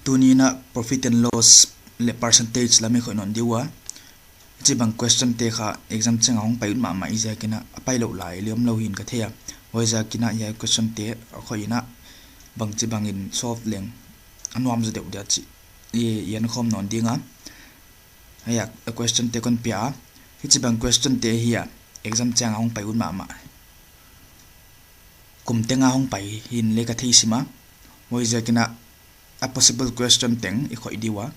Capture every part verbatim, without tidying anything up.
Tuni'n a profit and loss leh percentage lam i khoih nawn di ua. Hichibang question te kha exam chiang a hong pai ut mahmah i ziakin a, a pai lou lai leh om lou hi'n ka thei a. Huaiziakin a hiai question te a khoih in a, bangchibang in solve leng a nuam zaw deuh dia chih i, i en khawm nawn ding a. Hiai a question te kon pia a. Hichibang question te hi a exam chiang a hong pai ut mahmah. Kum teng a hong pai hi'n leng ka thei sim a. Huaiziakin a, a possible question teng i khoih di ua.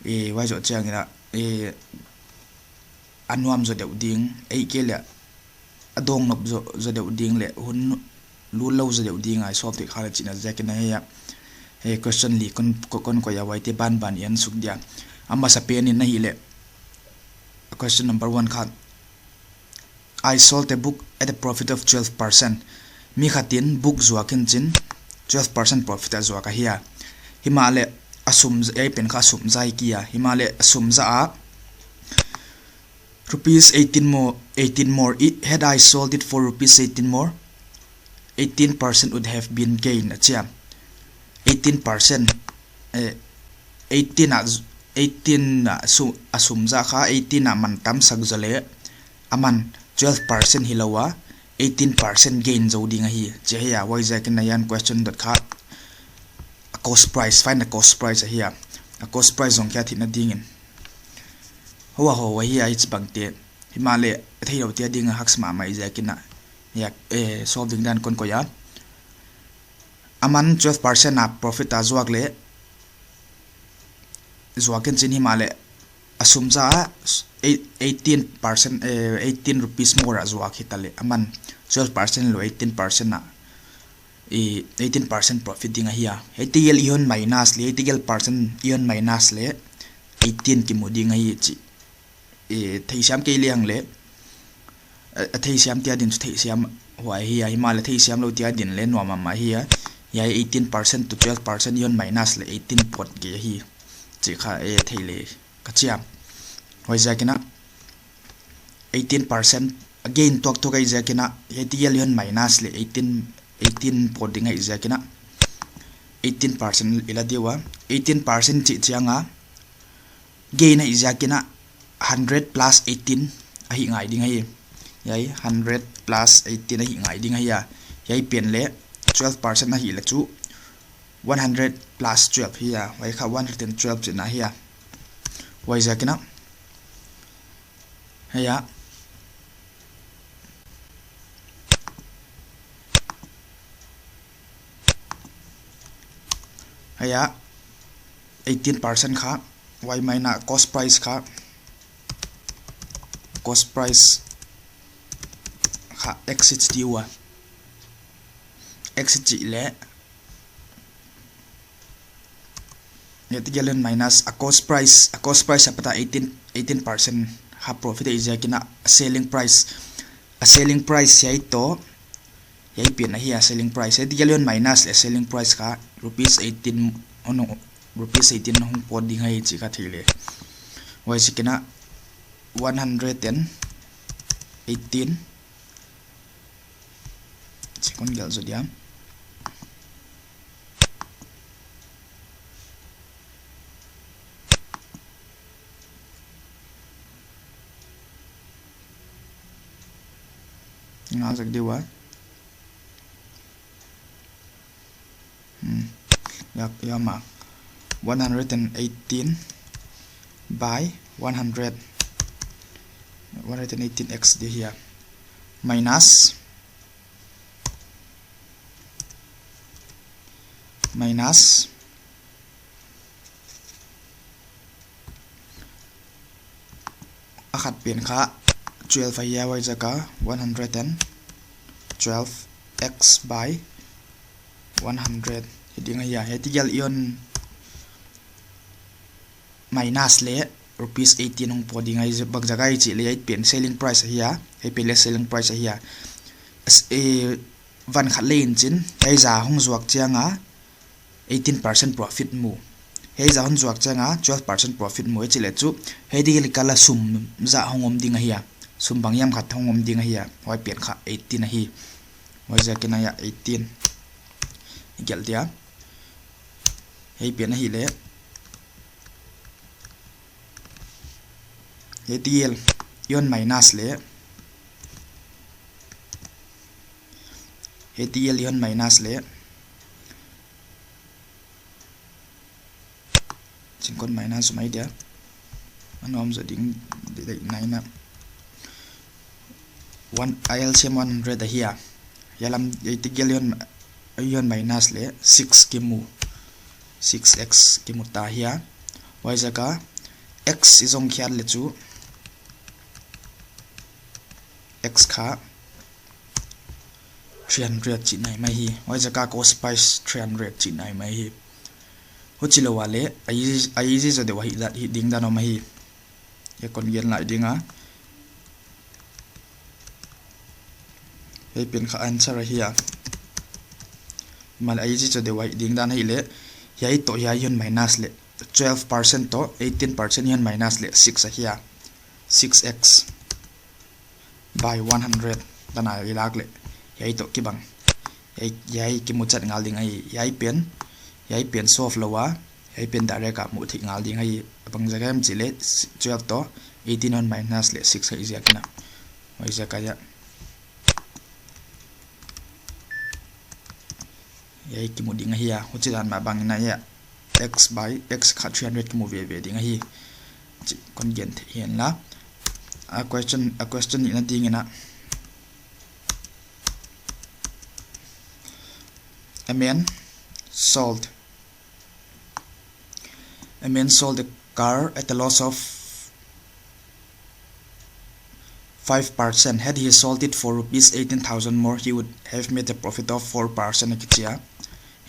E, huai zoh chiangin a, e, a nuam zaw deuh ding, ahihkeileh a dawng nop zaw, zaw deuh ding leh hun lut lou zaw deuh ding a i solve theih kha leh chihna ziakin a hiai a. E, question li kon, kon, kon koih a, huaite banban i en suk dia. A masapen in ahihleh, question number one kha, I sold a book at a profit of twelve percent. Mi khat in book zuak in chin twelve percent profit a zuak ahi a. Himahleh a sum, hiai pen kha a sum zah ki a. Himahleh a sum zah a rupees eighteen more, eighteen more. I, had I sold it for rupees eighteen more, eighteen percent would have been gain, a chi a. Eighteen percent, eh, eighteen a, eighteen a su-, a sum zah kha, eighteen a man tam sak zaw leh, aman twelve percent hilou a, eighteen percent gain zaw ding ahi, chi ahi a. Huaiziakin a hiai question dot kha a cost price, find a cost price ahi a. A cost price zong kia theihna dingin. Hua hou ahi a hichibang te. Himahleh, a theilou te ading a haksa mahmah i ziakin a. Hiai, eh, solve ding dan kon koih a. Aman twelve percent a profit a zuak leh, zuak in chin himahleh, a sum zah a, ei-, eighteen percent, eh, eighteen rupees more a zuak hita leh, aman twelve percent lou eighteen percent a, i, eighteen percent profit ding ahi a. Hiai tegel i hon minus leh, hiai tegel percent i hon minus leh, eighteen kimu ding ahi chih. E, theisiam kei leng leh, a, a theisiam te adin chu theisiam huai ahi a, himahleh theisiam lou te adin leh nuam mahmah ahi a. Hiai eighteen percent to twelve percent i hon minus leh eighteen pawt gei ahi. Chih kha, e, thei leh ka chi a. Huaiziakin a eighteen percent a gain tuaktuak ahih ziakin a, hiai tegel i hon minus leh eighteen, eighteen pawt ding ahih ziakin a eighteen percent i la di ua. Eighteen percent chih chiang a, gain ahih ziakin a hundred plus eighteen ahih ngai ding ahi. Hiai hundred plus eighteen ahih ngai ding ahi a. Hiai pen leh twelve percent ahihleh chu one hundred plus twelve hi a. Huai kha one hundred and twelve chihna ahi a. Huaiziakin a, hiai a, hiai a, eighteen percent kha, huai mai in a cost price kha, cost price kha exit di ua. Exit chih leh, hiai tegel in minus a cost price, a cost price apat a eighteen, eighteen percent kha profit ahih ziakin a selling price, a selling price hiai toh, hiai pen ahi a selling price. Hiai tegel in minus leh selling price kha rupees eighteen, oh no, rupees eighteen hong pawt ding ahi chih kha thei leh. Huaiziakin a one hundred and eighteen. Chih kon gelh zaw dia. Nga zak di ua. Hmm. Ya, ya ma. One hundred and eighteen by one hundred. One hundred and eighteen X di ahi a. Minus. Minus. A khat pen kha twelve ahi a, huaiziak a one hundred and twelve X by one hundred. Hi ding ahi a, hiai tegel i hon minus leh rupees eighteen hong pawt ding ahi, bangziak ahia chih leh hiai pen selling price ahi a, hiai pen leh selling price ahi a. As-, eh, van khat leh in chin, hiai zah hong zuak chiang a, eighteen percent profit mu. Hiai zah hon zuak chiang a twelve percent profit mu, hichi leh chu hiai tegel kal a sum zah hong om ding ahi a. Sum banghiam khat hong om ding ahi a. Huai pen kha eighteen ahi. Huaiziakin a hiai eighteen i gelh dia. Hiai pen ahihleh, hiai T L i hon minus leh, hiai T L i hon minus leh, chin kon minus mai dia. A nuam zaw ding, di, di, nai na. One, L C M one hundred ahi a. Hiai lam, hiai T L i hon, i hon minus leh six kimu. Six X kimu ta hi a. Huaiziak a X i zong khiat leh chu X kha three hundred chih nai mai hi. Huaiziak a cost price three hundred chih nai mai hi. Huchilou a leh, a easy, a easy zaw deuh a hih ding dan om ahi. Hiai kon gen lai ding a. Hiai pen kha answer ahi a. Himahleh a easy zaw deuh a hih ding dan ahihleh, hiai toh hiai i hon minus leh, twelve percent toh eighteen percent i hon minus leh six ahi a. Six X by one hundred dan a i lak leh, hiai toh kibang. Hiai, hiai kimu chet ngal ding ahi, hiai pen, hiai pen solve lou a, hiai pen direct a muh theih ngal ding ahi. A bang ziak a hiam chih leh, twelve toh eighteen i hon minus leh six ahih ziak in a. Huaiziak a hiai. Hiai kimu ding ahi a, huchi dan mah bang in a hiai. X by X kha three hundred kimu veve ding ahi. Chih kon gen thei hian la. A question, a question nihna ding in a. A man sold. A man sold a car at a loss of five percent. Had he sold it for rupees eighteen thousand more, he would have made a profit of four percent, a kichi a.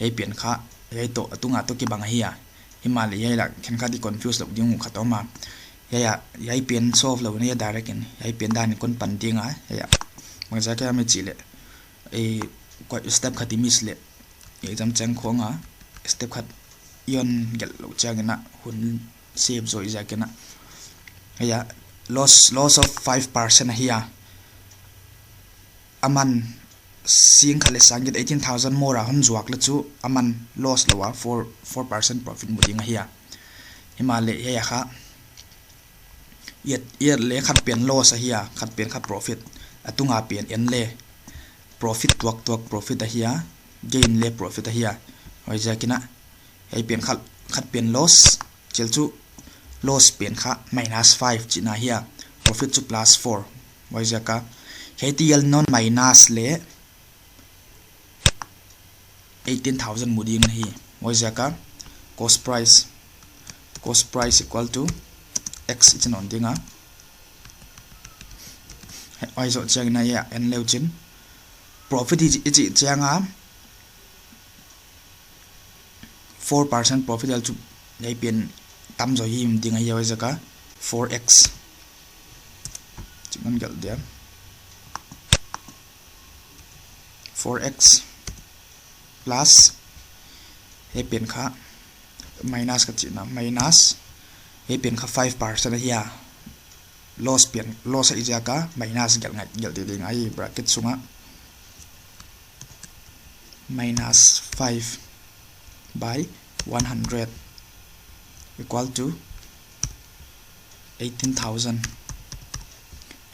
Hiai pen kha, hiai toh, a tung a toh kibang ahi a. Himahleh hiai lah khenkhat i confuse lou ding uh khat om a. Hiai a, hiai pen solve lou in a direct in, hiai pen dan in kon pan ding a, hiai a. Bang ziak a hiam i chih leh, eh, koi step khat i miss leh, exam chang khong a, step khat i hon gelh lou chiang in a, hun save zaw i ziak in a. Hiai a, loss, loss of five percent ahi a. Aman sing khat leh sang giat eighteen thousand more a hon zuak leh chu aman loss lou a four, four percent profit mu ding ahi a. Himahleh hiai a kha, hiai, hiai leh khat pen loss ahi a, khat pen kha profit. A tung a pen en leh profit tuaktuak profit ahi a, gain leh profit ahi a. Huaiziak in a, hiai pen khat, khat pen loss, chih chu loss pen kha minus five chihna ahi a, profit chu plus four. Huaiziak a, hiai T L i hon minus leh eighteen thousand mu ding ahi. Huaiziak a, cost price, cost price equal to X i chi nawn ding a. Huai zoh chiang in a hiai en leu chin. Profit i chih, i chih chiang a, four percent profit el chu hiai pen tam zaw hi ding ahi, huaiziak a four X. Chih ngon gelh dia. Four X plus hiai pen kha minus ka chihna, minus hiai pen kha five percent ahi a. Loss pen, loss ahih ziak a minus gelh ngai, gelh ding ding ahi, bracket sung a. Minus five by one hundred equal to eighteen thousand.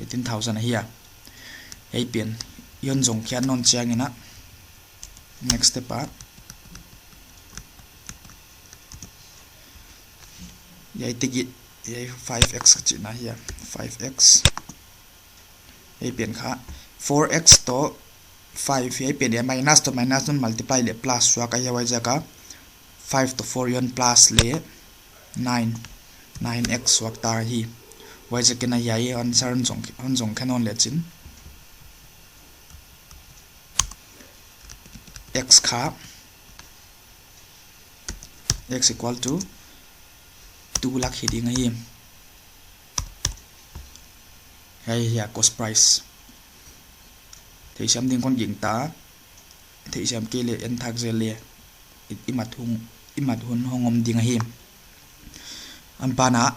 Eighteen thousand ahi a. Hiai pen i hon zong khiat nawn chiang in a, next step a, hiai tiki, hiai five X ka chihna ahi a, five X. Hiai pen kha four X toh five, hiai pen hiai minus toh minus hon multiply leh plus suak ahi, huaiziak a five toh four i hon plus leh nine, nine X suak ta hi. Huaiziak in a hiai answer hon zong, hon zong khe nawn leh chin. X kha, X equal to two lakh hi ding ahi. Hiai, hiai cost price. Theisiam ding kon ging ta. Theisiam kei leh en thak zel leh i, i mat hun, i mat hun hong om ding ahi. Apan a,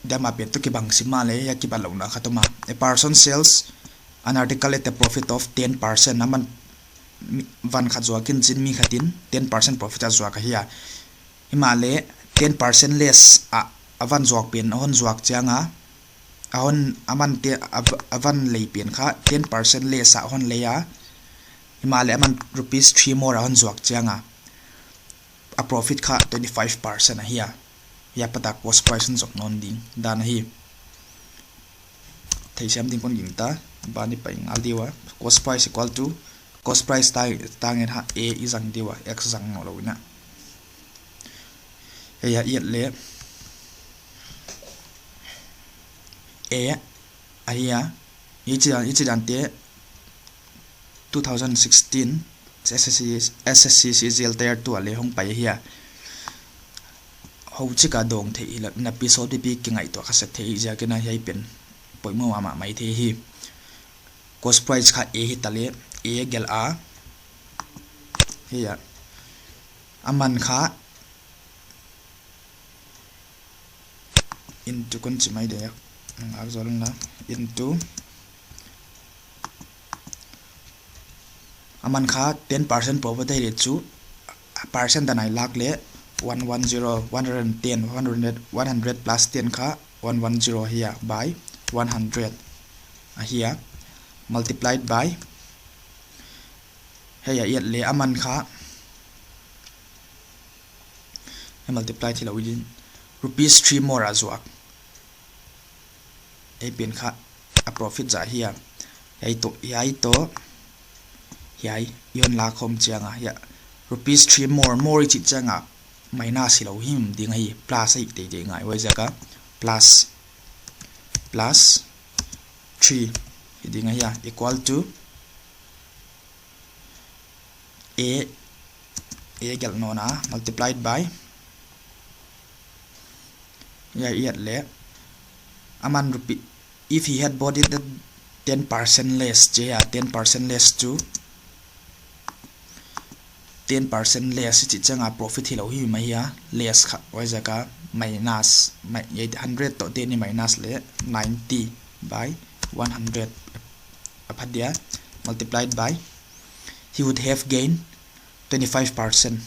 dam a pen toh kibang sim mahleh, hiai kibatlouhna khat om a. A person sells an article at a profit of ten percent. Aman mi, van khat zuak in chin mi khat in ten percent profit a zuak ahi a. Himahleh ten percent less a, a van zuak pen, a hon zuak chiang a, a hon, aman te, a, a van lei pen kha ten percent less a hon lei a. Himahleh aman rupees three more a hon zuak chiang a, a profit kha twenty five percent ahi a. Hiai apat a cost price hon zong nawn ding dan ahi. Theisiam ding kon gingta, ban i pai ngal di ua. Cost price equal to, cost price ta, target ha A i zang di ua, X zang nawn lou in a. Hiai a i et leh, A ahi a, i chi dan, i chi dan te two thousand sixteen S S C, S S C C G L tier two a leh hong pai ahi a. Huchik a dawng theih hilou, na pi sawt pipi kingaihtuah kha sek theih ziak in a hiai pen poimoh mahmah maithei hi. Cost price kha A hi ta leh, A gelh a. Hiai a, aman kha into kon chi mai dia. Ngak zol na into. Aman kha ten percent profit ahi leh chu, percent dan a i lak leh one one zero, one hundred and ten, one hundred, one hundred plus ten kha one one zero ahi a, by one hundred ahi a, multiplied by, hiai a i et leh aman kha, hiai multiply theilou in, rupees three more a zuak. Hiai pen kha a profit zah ahi a. Hiai toh, hiai toh, hiai i hon lakhawm chiang a, hiai rupees three more, more i chih chiang a minus hilou himhim ding ahi, plus ahi teitei ngai, huaiziak a plus, plus three hi ding ahi a, equal to A, A gelh nawn a, multiplied by, hiai i et leh, aman rupee, if he had bought it at ten percent less, chi a, ten percent less chu, ten percent less i chih chiang a profit hilou himhim ahi a, less kha, huaiziak a minus, mi-, hundred toh ten i minus leh ninety by one hundred a pha dia, multiplied by, he would have gained twenty five percent.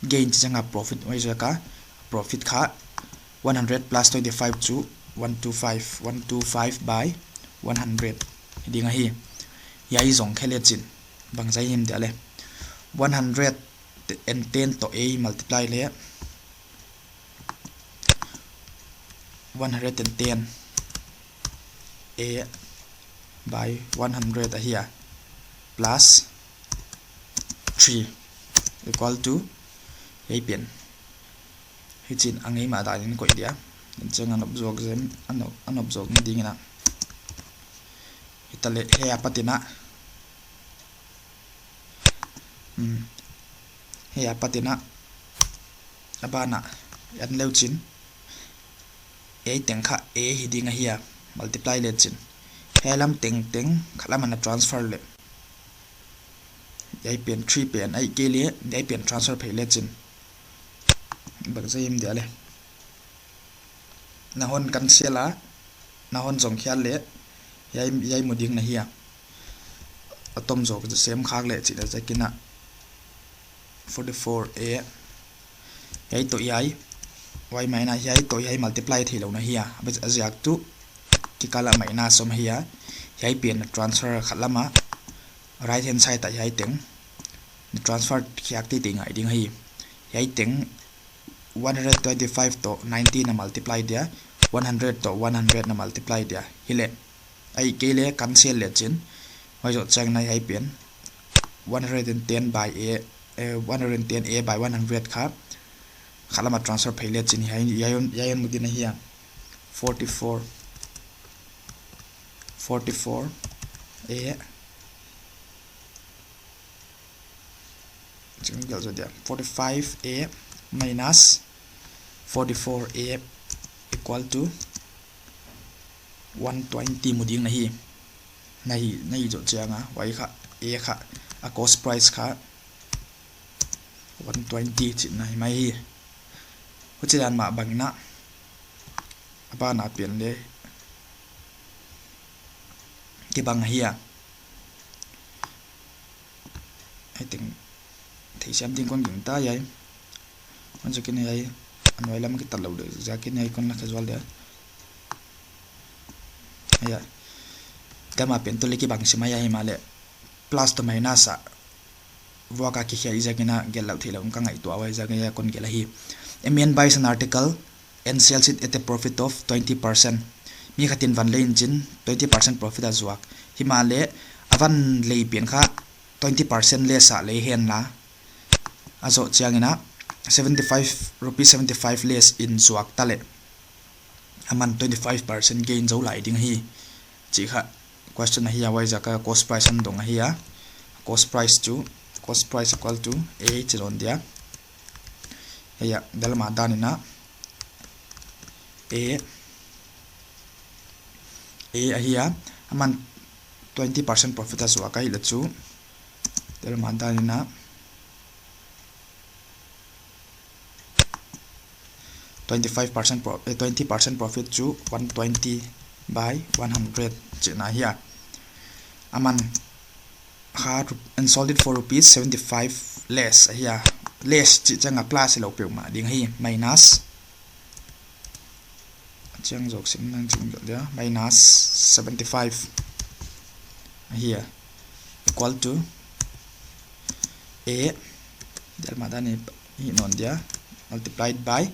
Gain chih chiang a profit, huaiziak a profit kha one hundred plus twenty five chu one two five, one two five by one hundred hi ding ahi. Hiai zong khe leh chin, bangzah him dia leh, one hundred and ten toh A multiply leh, one hundred and ten A by one hundred ahi a, plus three equal to hiai pen. Hichi'n a ngeimah dan in koih dia. Hichi'n a nop zuak zen, a nop, a nop zuak na ding in a. Hi ta leh hiai apat in a. Hmm. Hiai apat in a, a ban a en leu chin, A teng kha A hi ding ahi a, multiply leh chin. Hiai lam tengteng khat lam a na transfer leh. Hiai pen three pen ahihkeileh hiai pen transfer phei leh chin. Bangzah him dia leh. Na hon cancel a, na hon zong khial leh, hiai, hiai mu ding na hi a. A tom zaw sem khak leh chih na ziak in a. Forty-four A. Hiai toh hiai. Y minus hiai toh hiai multiply theilou na hi a. A ziak tuh kikal a minus om hi a. Hiai pen na transfer khat lam a. Right hand side a hiai teng. Na transfer khiak teitei ngai ding hi. Hiai teng one hundred twenty-five toh ninety na multiply dia, one hundred toh one hundred na multiply dia. Hileh, ahihkeileh cancel leh chin. Huai zoh chiang in hiai pen one hundred and ten by A, eh, one hundred and ten A by one hundred kha khat lam a transfer phei leh chin hiai, hiai, hiai mu ding na hi a. Forty-four, forty-four A. Ching gelh zaw dia. Forty-five A minus forty-four A equal to one twenty mu ding na hi. Na hi, na hi zoh chiang a, huai kha, A kha, a cost price kha one twenty chih na hi mai hi. Huchi dan mah bang in a, a ban a pen leh kibang hi a. Hiai teng theisiam ding kon gingta hiai. Kon zokin hiai a nuai lam kitat lou deuh ziakin hiai kon la khe zual dia. Hiai a, dama pen tu leh kibang sim ahi, himahleh plus toh minus a vuak a kikhia ziakin a gelh louh theihlouh ka ngaihtuah a, huaiziakin hiai kon gelh ahi. A man buys an article and sells it at a profit of twenty percent. Mi khatin van lei in chin twenty percent profit a zuak. Himahleh a van lei pen kha twenty percent less a lei henla, a zoh chiangin a seventy-five rupees, seventy-five less in zuak taleh aman twenty-five percent gain zou lai ding hi, chih kha question ahi a, huaiziak a cost price hon dong ahi a. Cost price chu, cost price equal to A chi nawn dia. Hiai a, Dalma dan in a, A, A ahi a, aman twenty percent profit a zuak ahihleh chu, Dalma dan in a, twenty-five percent pro-, eh, twenty percent profit chu one twenty by one hundred chihna ahi a. Aman kha rup-, and sold it for rupees seventy-five less ahi a. Less chih chiang a plus hilou peuhmah ding hi, minus. Chiang zok sim nang chung dia, minus seventy-five ahi a. Equal to A, Dalma dan in hih nawn dia, multiplied by,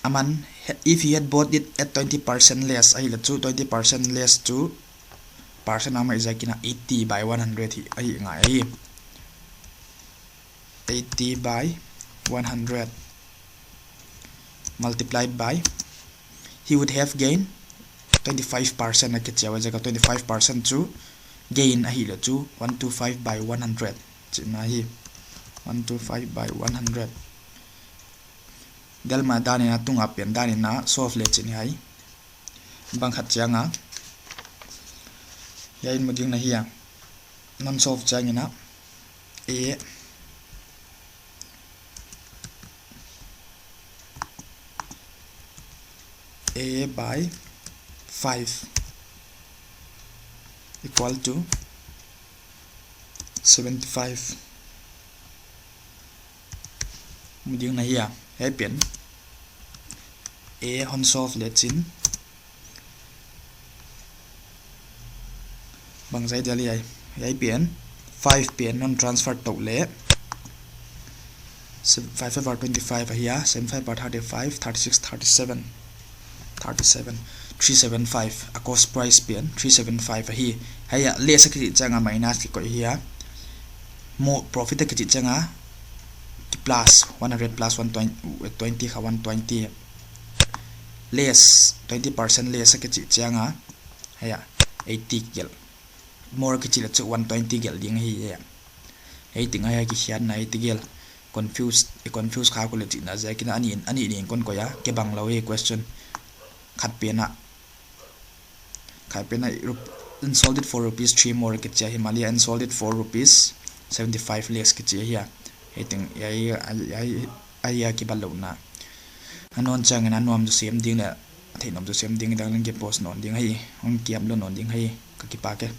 aman, he-, if he had bought it at twenty percent less ahihleh chu, twenty percent less chu percent a mah ziakin a eighty by one hundred hi, ahi ngai ahi. Eighty by one hundred multiplied by, he would have gained twenty-five percent a kichi a, huaiziak a twenty-five percent chu gain ahihleh chu one two five by one hundred chihna hi. One two five by one hundred. Dalma dan in a, tunga pen dan in a solve le chin hiai. Bang khat chiang a, hiai in mu ding na hi a. Non solve chiangin a, A, A by five equal to seventy-five. Mu ding na hi a, hiai pen A hon solve le chin. Bangzah dia leh hiai, hiai pen, five pen non transfer tou leh. Se-, five five are twenty-five ahi a, seven five are thirty-five, thirty-six, thirty-seven, thirty-seven, three seven five, a cost price pen, three seven five ahi. Hiai a, less a kichi chiang a minus kikoih ahi a. More profit a kichi chiang a, plus, one hundred plus one twenty, twenty kha one twenty. Less, twenty percent less a kichi chiang a, hiai a, eighty gelh. More kichi leh chu one twenty gelh ding ahi hiai a. Hiai teng ahi a kikhiatna eighty gelh. Confuse, i confuse kha kei le chihna ziakin a ni, a ni ding kon koih a, kibang lou hi question. Khat pen a, khat pen a rup-, and sold it for rupees three more kichi a, himahleh and sold it for rupees seventy-five less kichi ahi a. Hiai teng, hiai, hiai, hiai, hiai a kibatlouhna. A nawn chiangin a nuam zaw sem ding leh, a theih nop zaw sem ding dang leng ki post nawn ding ahi, hon ki upload nawn ding ahi, ka kipak e.